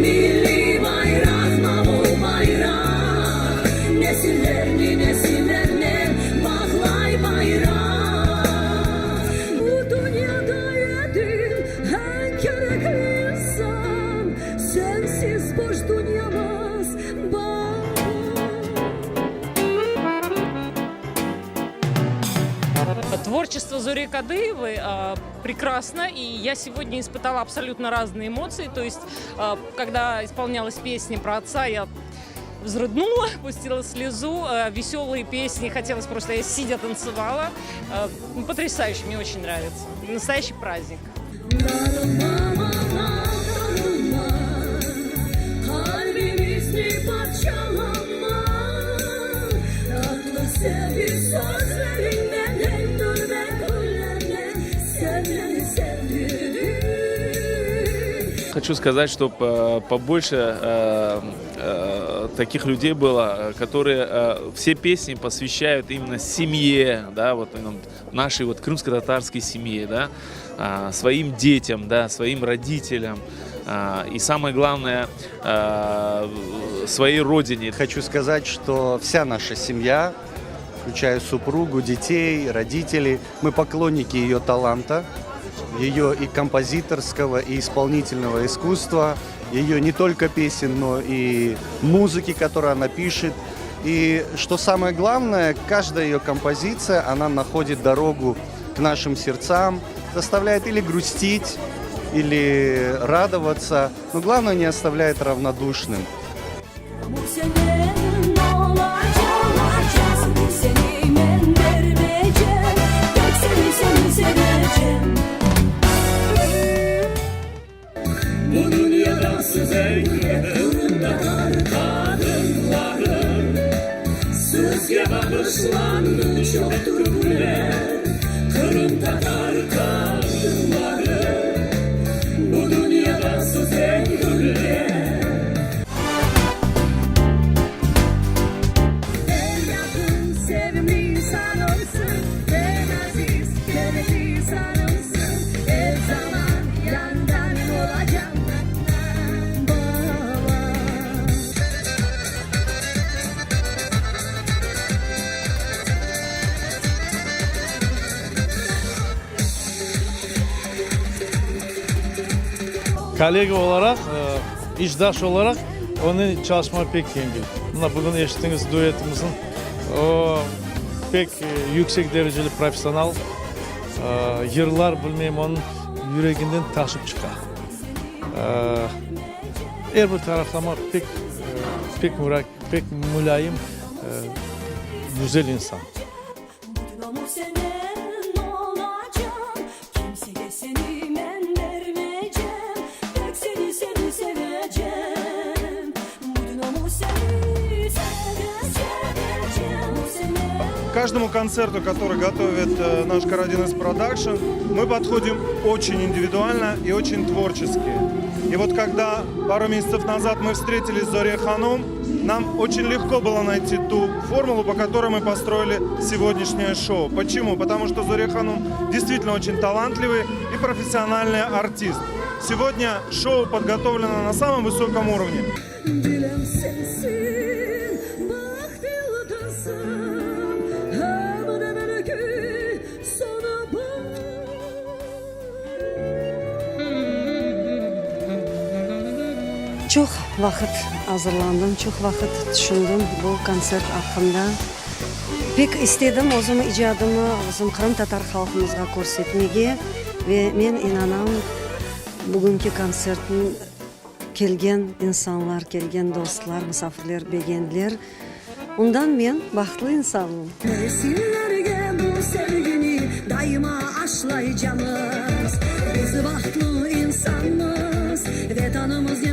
Milliy bayraq, mavı bayraq, Nesillerni nesillernen bağlay bayraq. Bu dünyada edim eñ kerekli insan, Sensiz boş dünyamız, baba. Творчество Зори Кадыевой прекрасно, и я сегодня испытала абсолютно разные эмоции. То есть, когда исполнялась песня про отца, я взрыднула, пустила слезу. Веселые песни, хотелось просто, я сидя танцевала. Потрясающе, мне очень нравится. Настоящий праздник. Qalbimizni parçalama, Tatlı sevgi sözlerinden Gül ve güllernen sen meni sevdirdiñ. Хочу сказать, чтобы побольше таких людей было, которые все песни посвящают именно семье, да, вот именно нашей вот крымско-татарской семье, да, своим детям, да, своим родителям, и самое главное, своей родине. Хочу сказать, что вся наша семья, включая супругу, детей, родителей, мы поклонники ее таланта, ее и композиторского, и исполнительного искусства, ее не только песен, но и музыки, которую она пишет. И что самое главное, каждая ее композиция, она находит дорогу к нашим сердцам, заставляет или грустить, или радоваться, но главное не оставляет равнодушным. Bu senin olacaq, Seni men bermeycem, Tek seni, seni sevecem. Bu dünyada siz eñ qırımtatar qadınları, Sizge bağışlandı çoq türküler, Qırımtatar qadınları, Bu dünyada siz eñ güller. Eñ yaqın, sevimli insanımsıñ, Eñ aziz, qıymetli insanımsıñ, Er zaman yanıñda men olacam, Baba. Kollega olaraq, işdaş olaraq onen çalışmaq pek yengil. Mına bugün eşittiñiz duetimizniñ, o, pek yüksek dereceli professional, yırlar, bilmeyim, onıñ yüreginden taşıp çıqa. Er bir taraflama pek, pek pek mulâyim, güzel insan. Bütün ömür senen olacam, Kimsege seni men bermeycem, Tek seni, seni sevecem. Bütün ömür seni sevecem, К каждому концерту, который готовит э, наш Карадениз Продакшн, мы подходим очень индивидуально и очень творчески. И вот когда пару месяцев назад мы встретились с Зорей Ханум, нам очень легко было найти ту формулу, по которой мы построили сегодняшнее шоу. Почему? Потому что Зоре Ханум действительно очень талантливый и профессиональный артист. Сегодня шоу подготовлено на самом высоком уровне. Bilem sensiñ baht yıldızım, Em de belki soñu bar. Çoq vaqıt azırlandım, çoq vaqıt tüşündim bu kontsert aqqında. Pek istedim özüm icadımı bizim qırımtatar halqımızğa körsetmege ve men inanam, bugünki kontsertniñ kelgen insanlar, kelgen dostlar, musafirler begendiler. Ondan men bahtlı insanım. Nesillerge bu sevgini daima aşlaycamız. Biz bahtlı insanmız, Vetanımız.